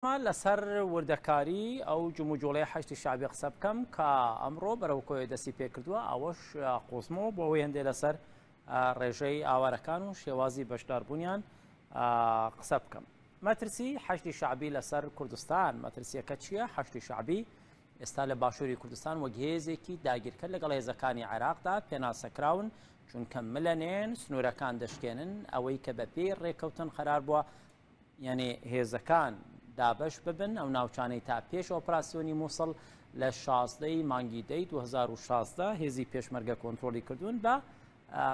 لەسەر وردەکاری ئەو جموجۆڵەی حەشدی شەعبی قسە بکەم کە ئەمڕۆ بەرەو کۆیە دەستی پێکردووە، ئەوەش قۆزمەوە بۆ ئەوەی هەندێ لەسەر ڕێژەی ئاوارەکان و شێوازی بەشداربوونیان قسە بکەم. مەترسی حەشدی شەعبی لەسەر کوردستان، مەترسیەکە چییە؟ حەشدی شەعبی ئێستا لە باشووری کوردستان وەک هێزێکی داگیرکەر لەگەڵ هێزەکانی عێراقدا پێناسەکراون، چونکە ملەنێن، سنوورەکان دەشکێنن، ئەوەی کە بەپێی ڕێککەوتن قەرار بووە یانی هێزەکان دابەش ببن، ئەو ناوچانەی تا پێش ئۆپراسیۆنی مووسڵ لە 16 ی مانگی دەی 2016 هێزی پێشمەرگە کۆنترۆڵی کردوون بە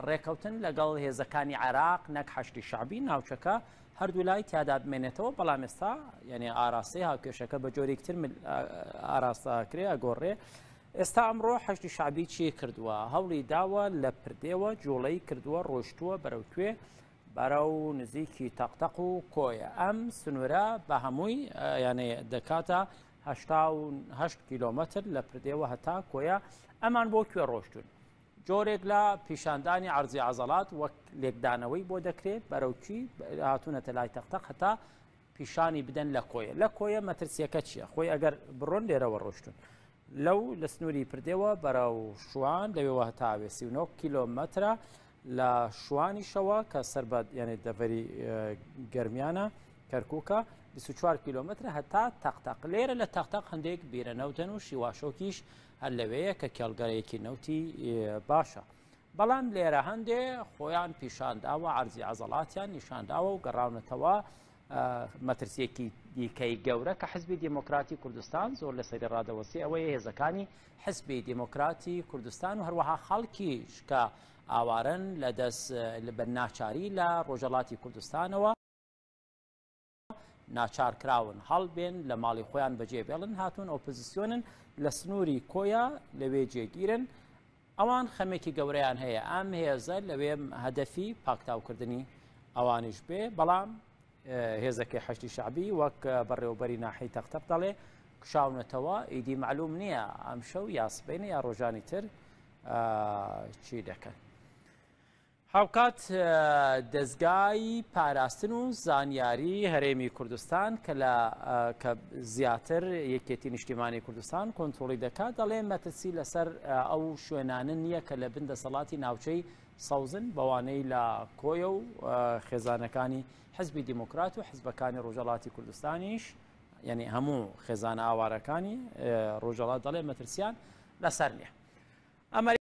ڕێکەوتن لەگەڵ هێزەکانی عێراق نەک حەشدی شەعبی ناوچەکە هەردوو لای تیادا بمێنێتەوە، بەڵام ئێستا یعنی ئاراستەی هاوکێشەکە بە جۆرێک تر ئاراستە کرێ ئەگۆڕێ. ئێستا ئەمڕۆ حەشدی شەعبی چی کردووە؟ هەوڵی داوە لە پردێوە جوڵەی کردووە، ڕۆشتووە بەرەو کوێ؟ بەرەو نزیکی تەقتەق و کۆیە. ئەم سنوورە بە هەمووی یانێ دەکاتە 88 کیلۆمەتر لە پردێوە هەتا کۆیە. ئەمان بۆ کوێ ڕۆشتون؟ جۆرێک لە پیشاندانی عەرزی عەزەڵات وەک لێکدانەوەی بۆ دەکرێت بەرەوکی هاتوونەتە لای تەقتەق هەتا پیشانی بدەن لە کۆیە. لە کۆیە مەترسیەکە چییە؟ خۆی ئەگەر بڕۆن لێرەوە ڕۆشتون لەو لە سنووری پردێوە بەرەو شوان، لەوێوە هەتا ئەوێ 39 کیلۆمەترە، لە شوانیشەوە کە سەر بە یانێ دەڤەری گەرمیانە کەرکووکە 24 کیلۆمەترە هەتا تەقتەق. لێرە لە تەقتەق هەندێک بیرە نەوتن و شیواشۆکیش هەر لەوەیە کە کێڵگەرەیەکی نەوتی باشە. بەڵام لێرە هەندێ خۆیان پیشانداوە، عەرزی عەزەڵاتیان نیشانداوە و گەڕاونەتەوە. مەترسیەکی دیکەی گەورە کە حزبی دیموکراتی کوردستان زۆر لەسەری ڕادەوەستی ئەوەیە هێزەکانی حزبی دیموکراتی کوردستان و هەروەها خەڵکیش کە ئاوارن لە دەست بە ناچاری لە ڕۆژەڵاتی کوردستانەوە ناچار کراون هەڵبێن لە ماڵی خۆیان بەجێ بێڵن، هاتوون ئۆپۆزیسیۆنن لە سنووری کۆیە لەوێ جێگیرن. ئەوان خەمێکی گەورەیان هەیە ئەم هێزە لەوێ هەدەفی پاکتاوکردنی ئەوانیش بێ، بەڵام هێزەکەی حەشدی شەعبی وەک بەڕێوەبەری ناحیەی تەقتەق دەڵێ کشاونەتەوە، ئیدی مەعلوم نییە ئەمشەو یا سبەینێ یا ڕۆژانی تر چی دەکەن. هاوکات دەزگای پاراستن و زانیاری هەرێمی کوردستان کە لە کە زیاتر یەکێتی نیشتیمانی کوردستان کۆنترۆڵی دەکات دەڵێ مەترسی لەسەر ئەو شوێنانە نییە کە لە بن دەسەڵاتی ناوچەی سەوزن بەوانەی لە کۆیە و خێزانەکانی حزبی دیموکرات و حزبەکانی ڕۆژەڵاتی کوردستانیش یعنی هەموو خێزانە ئاوارەکانی ڕۆژەڵات دەڵێ مەترسیان لەسەر نییە. ئەمە.